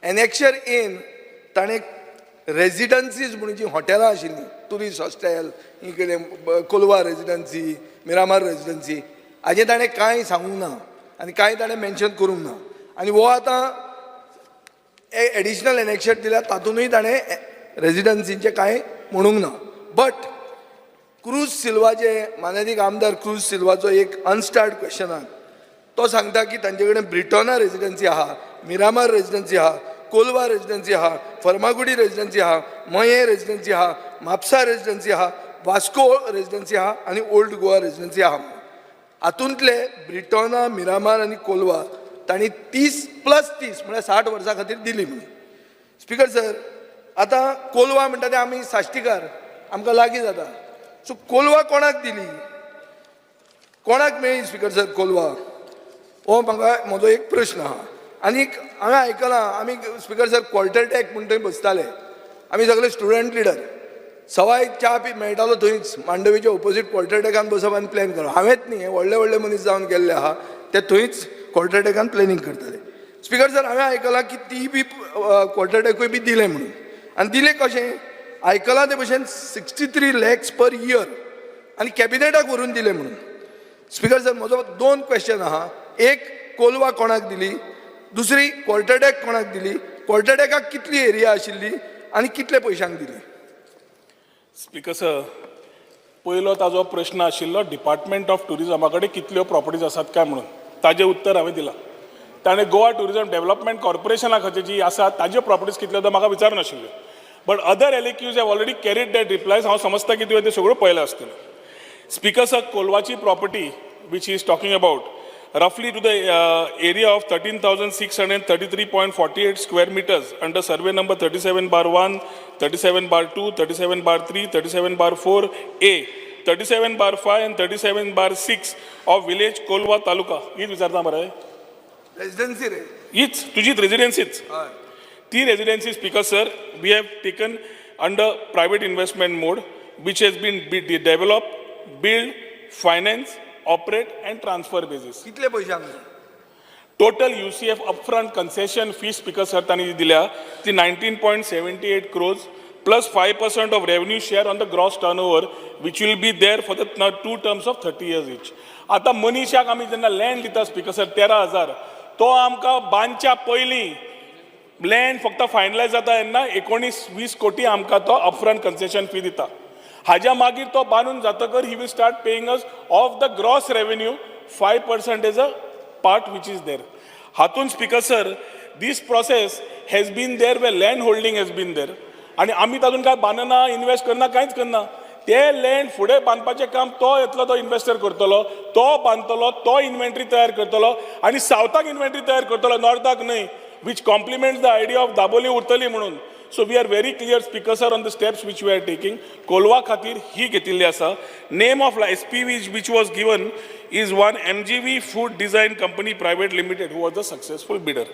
Annexure N ताणें रेजिडन्सीज म्हणून जी हॉटेलां आशिल्लीं, ट्युरिस्ट हॉस्टेल ही कितें, कोलवा रेजिडन्सी, मिरामार रेजिडन्सी, हाजें ताणें कांय सांगूंक ना आनी कांय ताणें मेन्शन करूंक ना. आनी हो आतां एडिशनल एनेक्शर दिल्या, तातूंतय ताणें रेजिडन्सीचें कांय म्हणूंक ना. बट क्रूज सिल्वाचे, मानादीक आमदार क्रूज सिल्वाचो एक अनस्टार्ड क्वेश्चन आहा. तो सांगता की तांचे कडेन ब्रिटोना रेजिडन्सी आहा, मिरामार रेजिडन्सी आहा, कोलवा रेजिडन्सी आहा, फर्मागुडी रेजिडन्सी आहा, मयें रेजिडन्सी आहा, म्हापसा रेजिडन्सी आहा, वास्को रेजिडन्सी आहा आनी ओल्ड गोवा रेजिडन्सी आहा. हातूंतले ब्रिटोना, मिरामार आनी कोलवा तांणी 30 प्लस 30 म्हळ्यार 60 वर्सां खातीर दिली म्हणून. स्पिकर सर, आतां कोलवा म्हणटा ते आमी साश्टीकार, आमकां लागीं जाता. सो कोलवा कोणाक दिली, कोणाक मेळ्ळी स्पिकर सर कोलवा, हो म्हाका म्हजो एक प्रश्न आहा. आनीक हांवें आयकलां, आमी स्पिकर सर क्वॉर्टर डॅक म्हूण थंय बसताले आमी सगळे स्टुडंट लिडर. सवाय च्या बी मेळटालो थंयच. मांडवीच्या ओपोजीट क्वॉर्टर डॅकान बसप आनी प्लॅन करप. हांवेंच न्ही, हे व्हडले व्हडले मनीस जावन गेल्ले आहा, ते थंयच क्वॉर्टर डॅकान प्लॅनिंग करताले. स्पिकर सर, हांवें आयकलां की ती बी क्वॉर्टर डॅकूय बी दिलें म्हणून. आनी दिलें कशें आयकलां ते भशेन 63 लॅक्स पर इयर आनी कॅबिनेटाक व्हरून दिलें म्हणून. स्पिकर सर, म्हजो दोन क्वेश्चन आहा. एक, कोलवा कोणाक दिली? दुसरी, क्वॉर्टर डॅक कोणाक दिली? क्वॉर्टर डॅकाक कितली एरिया आशिल्ली आनी कितले पयशांक दिली? स्पिकर सर, पयलो ताजो प्रश्न आशिल्लो डिपार्टमेंट ऑफ टुरिजमा कडेन कितल्यो प्रॉपर्टीज आसात काय म्हणून. ताजें उत्तर हांवें दिलां. ताणें गोवा टुरिजम डेव्हलपमेंट कॉर्पोरेशना खातीर जी आसा ताज्यो प्रॉपर्टीज कितल्यो त्यो म्हाका विचारूं नाशिल्ल्यो, but other LAQs have already carried that replies. हांव समजता की तुवें ते सगळ्यो पळयल्या आसतल्यो. स्पिकर सर, कोलवाची property which he is talking about, roughly to the area of 13,633.48 square meters under survey number 37/1, 37/2, 37/3, 37/4 A, 37/5 and 37/6 of village Kolwa, taluka. हीच विचारता मरे? रेजिडन्सी रे. हीच तुझीच रेजिडेन्सीच. हय. ती residency, Speaker sir, we have taken under private investment mode, which has been develop, build, finance, operate and transfer basis. कितले पयशांक? Total UCF upfront concession fee, Speaker sir, तांणी दिल्या ती 19.78 crores plus 5% of revenue share on the gross turnover, which will be there for the two terms of 30 years each. आतां मनीशाक आमी जेन्ना land दिता, speaker sir, 13,000, तो आमकां बांदच्या पयलीं, लँड फक्त फायनलायज जाता तेन्ना 19-20 कोटी आमकां तो अपफ्रंट कन्सेशन फी दिता. हाज्या मागीर तो बांदून जातकर he will start paying us of the gross revenue 5% as a part which is there. हातून, Speaker sir, this process has been there where land holding has been there आनी आमी तातूंत काय बांदना, इन्वेस्ट करना, कांयच करना. ते लँड फुडें बांदपाचें काम तो येतलो, तो इन्वेस्टर करतलो, तो बांदतलो, तो इन्व्हेंटरी तयार करतलो आनी सावथाक इन्व्हेंटरी तयार करतलो, नॉर्थाक न्हय, which complements the idea of Dabolim उरतली म्हणून. So we are very clear, Speaker sir, on the steps which we are taking. Colva खातीर ही घेतिल्ली आसा. Name of SPV which was given is one MGV Food Design Company Private Limited, who was the successful bidder.